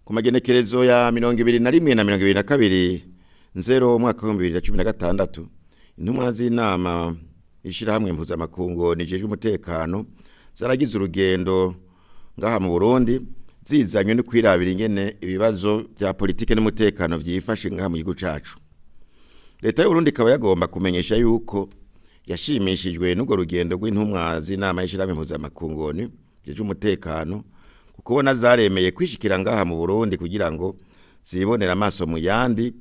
Ku magenekerezo ya 21 na 22 nzero umwaka wa 2016, intumwa z'inama ishirahamwe mpuzamakungu nijejwe umutekano zaragize urugendo ngaha mu Burundi, zizanywe no kwirabira ingene ibibazo vya politike n'umutekano vyifashe ngaha mu gihugu cacu. Leta y'u Burundi ikaba yagomba kumenyesha yuko yashimishijwe n'urwo rugendo rw'intumwa z'inama y'ishirahamwe mpuzamakungu nijejwe umutekano, kubona zaremeye kwishikira ngaha mu Burundi kugira ngo zibonere amaso mu yandi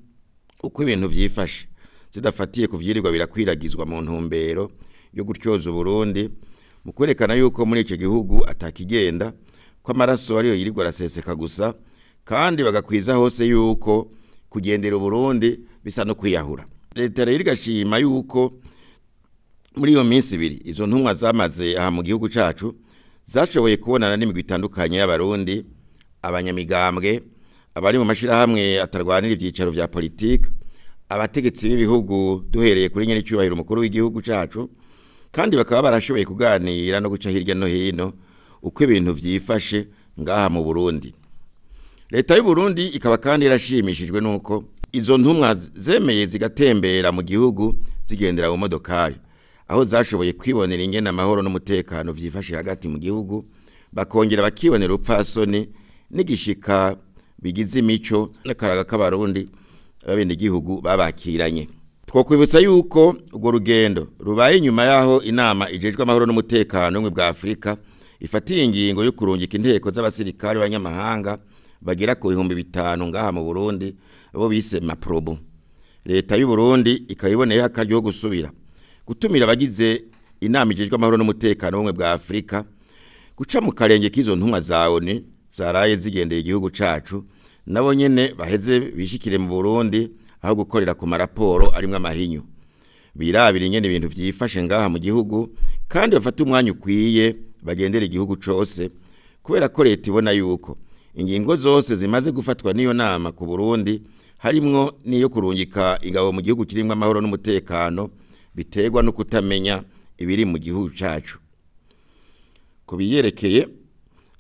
uko ibintu vyifashe, zidafatiye ku vyirirwa birakwiragizwa mu ntumbero yo gutyoza Uburundi, mu kwerekana yuko muri ico gihugu atakigenda, ko amaraso ariyo yirirwa araseseka gusa, kandi bagakwiza hose yuko kugendera Uburundi bisa no kwiyahura. Leta rero igashima yuko muri iyo minsi ibiri izo ntumwa zamaze aha mu gihugu cacu zashoboye kubonana n'imigwi itandukanye y'Abarundi, abanyamigambwe, abari mu mashirahamwe atarwanira ivyicaro vya politike, abategetsi b'ibihugu duhereye kuri nyenicubahiro umukuru w'igihugu cacu, kandi bakaba barashoboye kuganira no guca hirya no hino uko ibintu vyifashe ngaha mu Burundi. Leta y'u Burundi ikaba kandi yarashimishijwe nuko izo ntumwa zemeye zigatembera mu gihugu zigendera mu modokari, aho zashoboye kwibonera ingene amahoro n'umutekano vyifashe hagati mu gihugu, bakongera bakibonera urupfasoni n'igishika bigize imico n'akaraga k'Abarundi b'abenegihugu babakiranye. Twokwibutsa yuko urwo rugendo rubaye inyuma yaho inama ijejwe amahoro n'umutekano w'ubumwe bwa Afurika ifatiye ingingo yo kurungika inteko z'abasirikare b'abanyamahanga bagera ku 5000 ngaha mu Burundi, abo bise maprobo. Leta y'u Burundi ikaba iboneyeho akaryo ko gusubira gutumira abagize inama ijejwe amahoro n'umutekano w'ubumwe bwa Afurika guca mu karenge k'izo ntumwa za ONU zaraye zigendeye igihugu cacu, nabo nyene baheze bishikire mu Burundi aho gukorera ku maraporo arimwo amahinyu, birabira ingene ibintu vyifashe ngaha mu gihugu, kandi bafate umwanya ukwiye bagendera igihugu cose, kubera ko leta ibona yuko ingingo zose zimaze gufatwa n'iyo nama ku Burundi, harimwo n'iyo kurungika ingabo mu gihugu kirimwo amahoro n'umutekano, biterwa no kutamenya ibiri mu gihugu cacu. Ku biyerekeye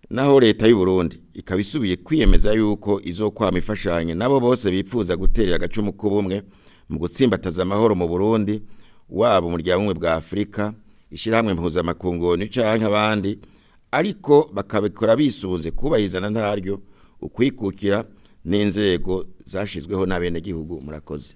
naho, leta y'u Burundi ikaba isubiye kwiyemeza yuko izokwama ifashanye nabo bose bipfuza guterera agacumu k'ubumwe mu gutsimbataza amahoro mu Burundi, waba umuryango w'ubumwe bwa Afurika, ishirahamwe mpuzamakungu canke abandi, ariko bakabikora bisunze kubahizana ntaryo ukwikukira n'inzego zashizweho n'abenegihugu. Murakoze.